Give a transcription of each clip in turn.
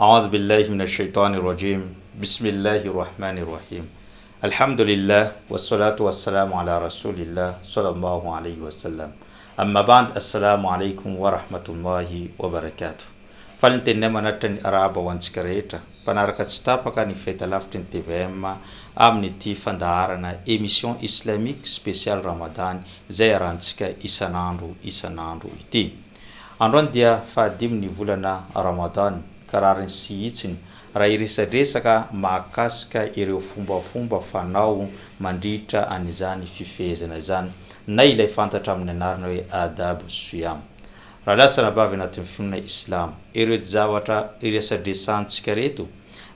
A'udhu billahi minash shaitani rajim. Bismillahi rahmani rahim. Alhamdulillah wassalatu wassalamu ala rasulillah sallallahu alayhi wasallam. Amma ba'd assalamu alaikum wa rahmatullahi wa barakatuh. Faly ny teninay manatitra ny arahaba ho antsika rehetra mpanaraka tsy tapaka ny fahitalavitry ny tvm amin'ity fandaharana émission islamique spéciale Ramadan izay arahantsika isan'andro isan'andro ity. Androany dia fahadimy ny volana Ramadan ka rariny sy hitsiny raha hiresadresaka mahakasika ireo fombafomba fanao mandritra an'izany fifehezana izany na ilay fantatra amin'ny anarana hoe Adab Siyam. Rahalahy sy anabavy anatin'ny finoana Islamo, ireto zavatra iresadresantsika ireto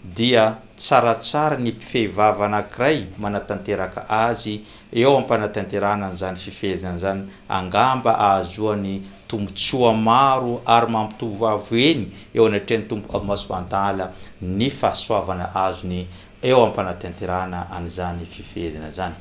dia tsaratsara ny mpifehy vava anankiray manatanteraka azy eo am-panatanterahana an'izany fifehezana izany angamba ahazoany tombontsoa maro ary mampitombo avo heny eo anatrehan'ny Tompo Allah subhanahu wa ta'ala ny fahasoavana azony eo am-panatanterahana an'izany fifehezana izany.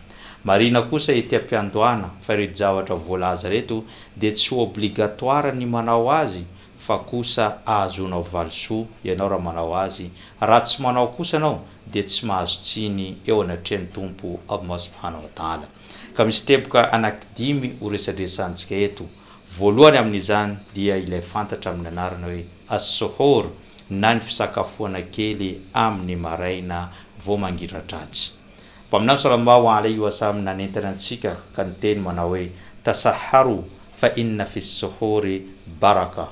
Marihina kosa ety am-piandohana fa ireto zavatra voalaza ireto dia tsy obligatoire ny manao azy fa kosa ahazoanao valisoa ianao raha manao azy, raha tsy manao kosa ianao dia tsy mahazo tsiny eo anatrehan'ny Tompo Allah subhanahu wa ta'ala. Ka misy teboka anakidimy ho resadresantsika eto, voalohany amin'izany dia ilay fantatra amin'ny anarana hoe As-suhour na ny fisakafoana kely amin'ny maraina vao mangira-dratsy. Mpaminany sallallahu alaihi wa sallam nanentana antsika ka niteny manao hoe, Tasahharu fa inna fi suhuri baraka.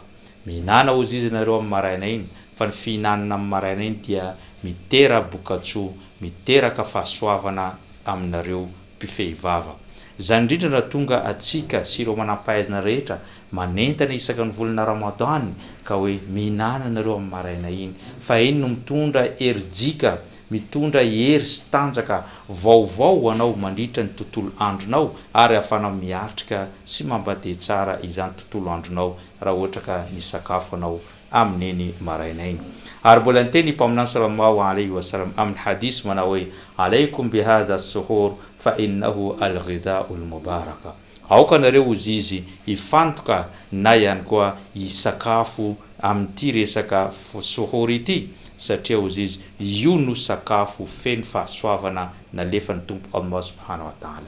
Mihinàna hozy izy nareo amin'ny maraina iny fa ny fihinanana amin'ny maraina iny dia mitera-bokatsoa, miteraka fahasoavana aminareo mpifehy vava. Izany indrindra no hahatonga antsika sy ireo manampahaizana rehetra manentana isaka ny volana Ramadan ka hoe mihinàna nareo amin'ny maraina iny fa iny no mitondra herijika, mitondra hery sy tanjaka vaovao ho anao mandritra ny tontolo andronao ary ahafahanao miatrika sy mampadeha tsara izany tontolo andronao raha ohatra ka nisakafo anao amin'iny maraina iny. Ary mbola niteny i Mpaminany sallallahu alaihi wa sallam amin'ny hadith manao hoe, Alaykum bi hadha as-suhur fa innahu al-ghidha'ul mubaraka. Aoka nareo hozy izy hifantoka na ihany koa hisakafo amin'ity resaka suhur ity satria hozy izy io no sakafo feno fahasoavana nalefan'ny Tompo Allah subhanahu wa ta'ala.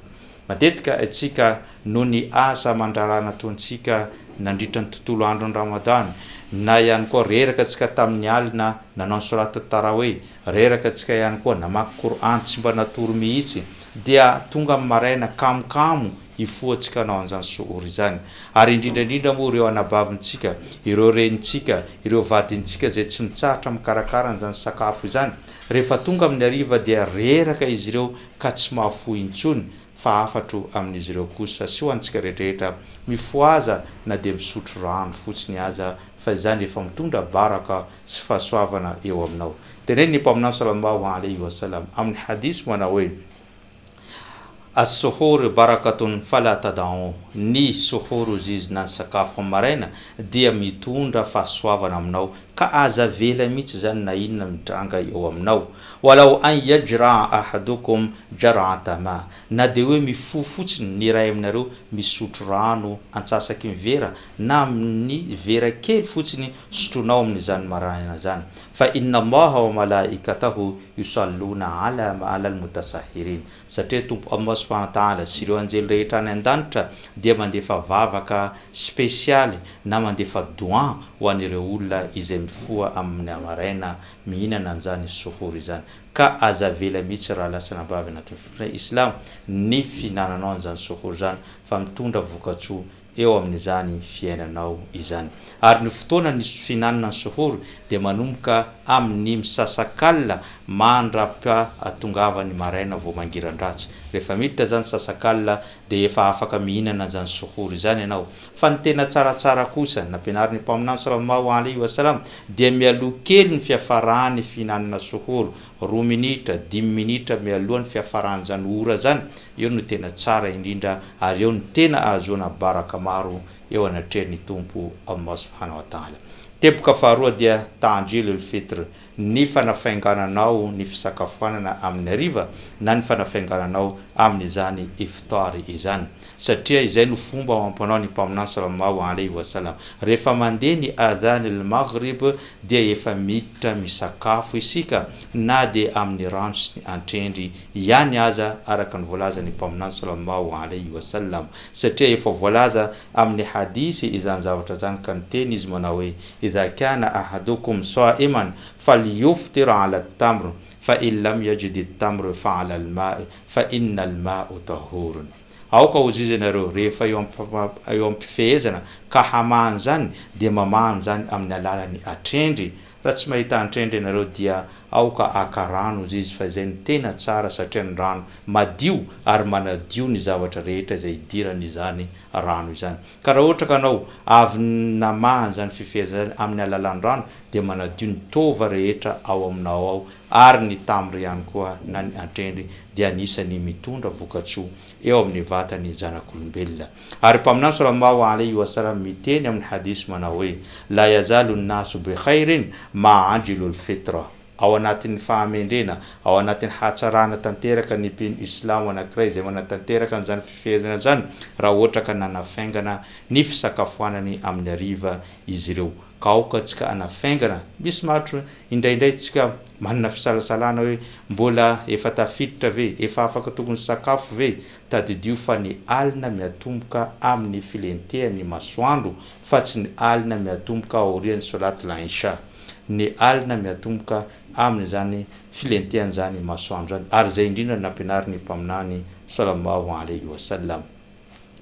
Matetika isika noho ny asa aman-draharaha nataontsika nandritra ny tontolo andron'ny Ramadany, na ihany koa reraka antsika tamin'ny alina nanao ny Solat Tarawih, reraka antsika ihany koa namaky Qur'an tsy mba natory mihitsy, dia tonga amin'ny maraina kamokamo hifoha antsika hanao an'izany Suhoor izany. Ary indrindra indrindra moa ireo anabavintsika, ireo renintsika, ireo vadintsika izay tsy mitsahatra mikarakara an'izany sakafo izany, rehefa tonga amin'ny hariva dia reraka izy ireo ka tsy mahafoy intsony fa hafatro amin'izy ireo kosa sy ho antsika rehetrarehetra mifohaza na dia misotro rano fotsiny aza fa izany efa mitondra baraka sy fahasoavana eo aminao. Tenenin'ny Mpaminany sallallahu alaihi wa sallam amin'ny hadith manao hoe, As-suhur barakatun fala tada'uh, ny suhur ozy izy na ny sakafo amin'ny maraina dia mitondra fahasoavana aminao ka aza avela mihitsy izany na inona mitranga eo aminao. Walau an yajra'a ahadukum jar'ata ma, na dia hoe mifoha fotsiny ny iray aminareo misotro rano antsasaky ny vera na amin'ny vera kely fotsiny sotroinao amin'izany maraina izany, fa inna Allaha wa malaikatahu yusalluna ala ala al-mutasahirin, satria Tompo Allah subhanahu wa ta'ala sy ireo anjely rehetra any an-danitra dia mandefa vavaka spesialy na mandefa doua ho an'ireo olona izay mifoha amin'ny maraina mihinana an'izany suhour izany ka aza avela mihitsy rahalahy sy anabavy anatin'ny finoana islamo ny fihinananao an'izany suhour izany fa mitondra vokatsoa eo amin'izany fiainanao izany. Ary ny fotoana ny fihinanana ny suhour dia manomboka amin'ny misasakalina mandra-pahatongavan'ny maraina vao mangiran-dratsy. Rehefa miditra izany sasakalina dia efa afaka mihinana an'izany suhour izany ianao. Fa ny tena tsaratsara kosa, nampianarin'ny Mpaminany sallallahu alaihi wa sallam, dia mialoha kely ny fiafaran'ny fihinanana suhour, roa minitra, dimy minitra mialoha ny fiafaran'izany ora izany, eo no tena tsara indrindra ary eo no tena ahazoana baraka maro eo anatrehan'ny Tompo Allah subhanahu wa ta'ala. Teboka faharoa dia ta'jil al-fitr, ny fanafaingananao ny fisakafoanana amin'ny hariva na ny fanafaingananao amin'izany iftar izany satria izay no fomba amam-panao ny Mpaminany sallallahu alaihi wa sallam rehefa mandeha ny adhan al-maghrib dia efa miditra. miditra misakafo isika na dia amin'ny rano sy ny antrendry ihany aza araka ny voalazan'ny Mpaminany Salallahu alaihi wa sallam satria efa voalaza amin'ny hadisy izany zavatra izany ka niteny izy manao hoe, Idha kana ahadukum saiman falyuftir ala at-tamr fa in lam yajid at-tamr fa ala al-ma' fa inna al-ma'u tahurun. Aoka ho zizy ianareo rehefa eo eo am-pifehezana ka hamaha an'izany dia mamaha an'izany amin'ny alalan'ny atrendry. Raha tsy mahita antrendry ianareo dia aoka haka rano izy fa izay no tena tsara satria ny rano madio ary manadio ny zavatra rehetra izay idiran'izany rano izany. Ka raha ohatra ka anao avy namaha an'izany fifehezana izany amin'ny alalan'ny rano dia manadio ny taova rehetra ao aminao ao ary ny tamry ihany koa na ny antrendry dia anisan'ny mitondra vokatsoa eo amin'ny vatan'ny zanak'olombelona. Ary Mpaminany Sallallahu alaihi wa sallam miteny amin'ny hadith manao hoe, La yazalu nnasu bi khairin ma ajilu al-fitra. Ao anatin'ny fahamendrena, ao anatin'ny hatsarana tanteraka ny mpino islamo anankiray izay manatanteraka an'izany fifehezana izany raha ohatra ka nanafaingana ny fisakafoanany amin'ny hariva izy ireo. Ka aoka tsika hanafaingana. Misy matro indraindray tsika manana fisalasalana hoe mbola efa tafiditra ve, efa afaka tokony hisakafo ve? Tadidio fa ny alina miatomboka amin'ny filentehan'ny masoandro fa tsy ny alina miatomboka aorian'ny solat al-Isha. Ny alina miatomboka amin'izany filentehan'izany masoandro izany ary izay indrindra no nampianarin'ny Mpaminany Sallallahu alaihi wa sallam.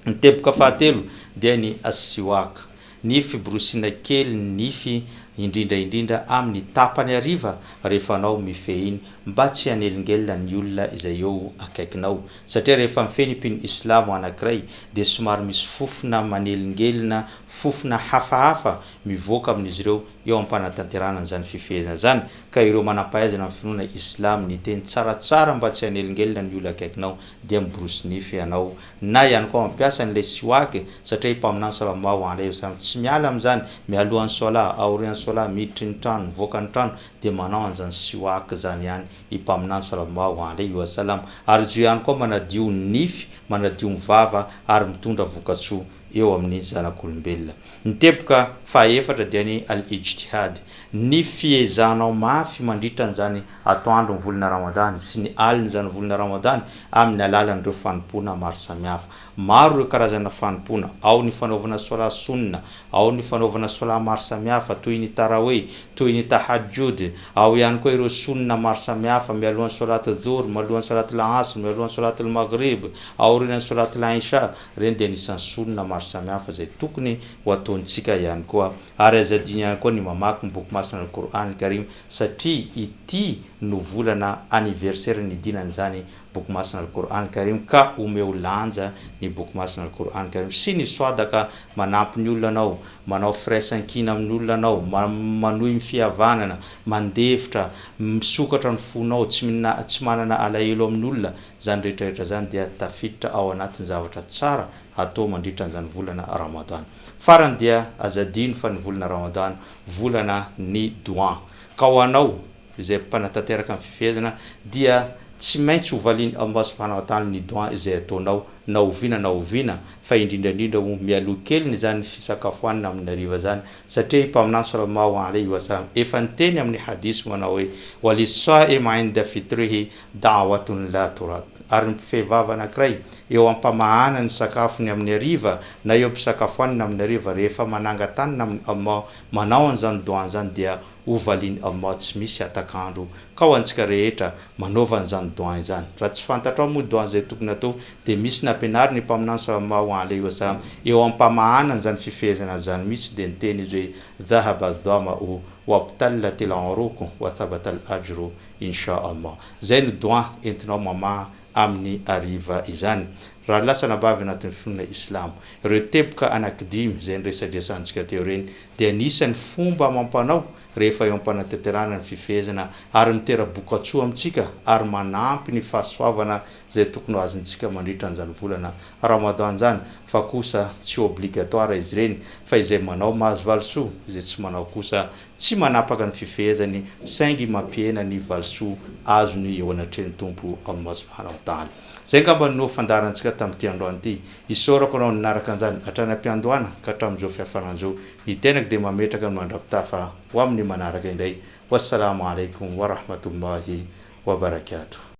Ny teboka fahatelo dia ny as-siwak, ny fiborosiana kely ny nify indrindra indrindra amin'ny tapany hariva rehefa anao mifehy iny mba tsy hanelingelina ny olona izay eo akaikinao satria rehefa mifehy ny mpino islamo anankiray dia somary misy fofona manelingelina fofona hafahafa mivoaka amin'izy ireo eo am-panatanterahana an'izany fifehezana izany ka ireo manampahaizana amin'ny finoana islam niteny tsaratsara mba tsy hanelingelina ny olona akaikinao dia miborosy nify ianao na ihany koa mampiasa an'ilay siwak satria i Mpaminany Salallahu alaihi wasallam tsy miala amin'izany mialohan'ny Swalah, aorian'ny Swalah, miditry ny trano, mivoaka ny trano dia manao an'izany siwak izany ihany i Mpaminany Salallahu alaihi wasallam ary izy io ihany koa manadio ny nify, manadio ny vava ary mitondra vokatsoa eo amin'ny zanak'olombelona. Ny teboka fahaefatra dia ny al-ijtihad, ny fiezahanao mafy mandritra an'izany atoandron'ny volana Ramadany sy ny alin'izany volana Ramadany amin'ny alalan'ireo fanompoana maro samihafa. Maro ireo karazana fanompoana, ao ny fanaovana solah sunnah, ao ny fanaovana solah maro samihafa toy ny tarawih, toy ny tahajjud, ao ihany koa ireo sunnah maro samihafa mialohan'ny solat dhuhr, mialohan'ny solat al-asr, mialohan'ny solat al-maghrib, aorianan'ny solat al-isha, Ireny dia anisan'ny sorona maro samihafa izay tokony ho ataontsika ihany koa. Ary aza adino ihany koa ny mamaky ny boky masina Al-Qur'an Al-Karim satria ity no volana anniversaire nidinan'izany boky masina Al-Qur'an Al-Karim ka omeo lanja ny boky masina Al-Qur'an Al-Karim sy ny swadaka manampy ny olona anao, manao firaisankina amin'ny olona anao, manohy ny fihavanana, mandefitra, misokatra ny fonao, tsy tsy manana alahelo amin'ny olona, Izany rehetra rehetra izany dia tafiditra ao anatin'ny zavatra tsara atao mandritra an'izany volana Ramadan. Farany dia aza adino fa ny volana Ramadan volana ny Doua. Ka ho anao izay mpanatanteraka ny fifehezana dia tsy maintsy ho valian'i Allah subhanahu wa ta'ala ny Doua izay ataonao na oviana na oviana fa indrindra indrindra ho mialoha keliny izany fisakafoanana amin'ny hariva izany satria i Mpaminany sallallahu alaihi wa sallam efa niteny amin'ny hadith manao hoe, Wa lis-sa'im 'inda fitrihi Da'watun la turad, ary ny mpifehy vava anankiray eo am-pamahana ny sakafony amin'ny hariva na eo am-pisakafoanana amin'ny hariva rehefa manangan-tanana amin'i Allah manao an'izany doua izany dia ho valian'i Allah tsy misy hatak'andro ka ho antsika rehetra manaova an'izany doua izany. Raha tsy fantatrao moa doua izay tokony atao dia misy nampianarin'ny Mpaminany Sallallahu alaihi wa sallam eo am-pamahana an'izany fifehezana izany mihitsy dia niteny izy hoe, Dhahaba adh-dhama'u wabtallat al-'uruq wa thabata al-ajru Insha Allah. Zay no doua entinao mamaha amin'ny hariva izany. Raha lasa anabavy anatin'ny finoana islamo. Ireo teboka anakidimy izay niresadresantsika teo ireny dia anisan'ny fomba amam-panao rehefa eo am-panatanterahana ny fifehezana ary mitera-bokatsoa amintsika ary manampy ny fahasoavana izay tokony ho azontsika mandritra an'izany volana Ramadan izany fa kosa tsy obligatoire izy ireny fa izay manao mahazo valisoa, izay tsy manao kosa Tsy manapaka ny fifehezany saingy mampihena ny valisoa azony eo anatrehan'ny Tompo Allah subhanahu wa ta'ala. Izay angamba no fandaharantsika. tamin'ity androany ity. Isaorako anao nanaraka an'izany hatrany am-piandohana ka hatramin'izao fiafarana izao. Ny tenako dia mametraka ny mandra-pitafa ho amin'ny manaraka indray. Wassalamo alaikum wa rahmatullahi wa barakatuh.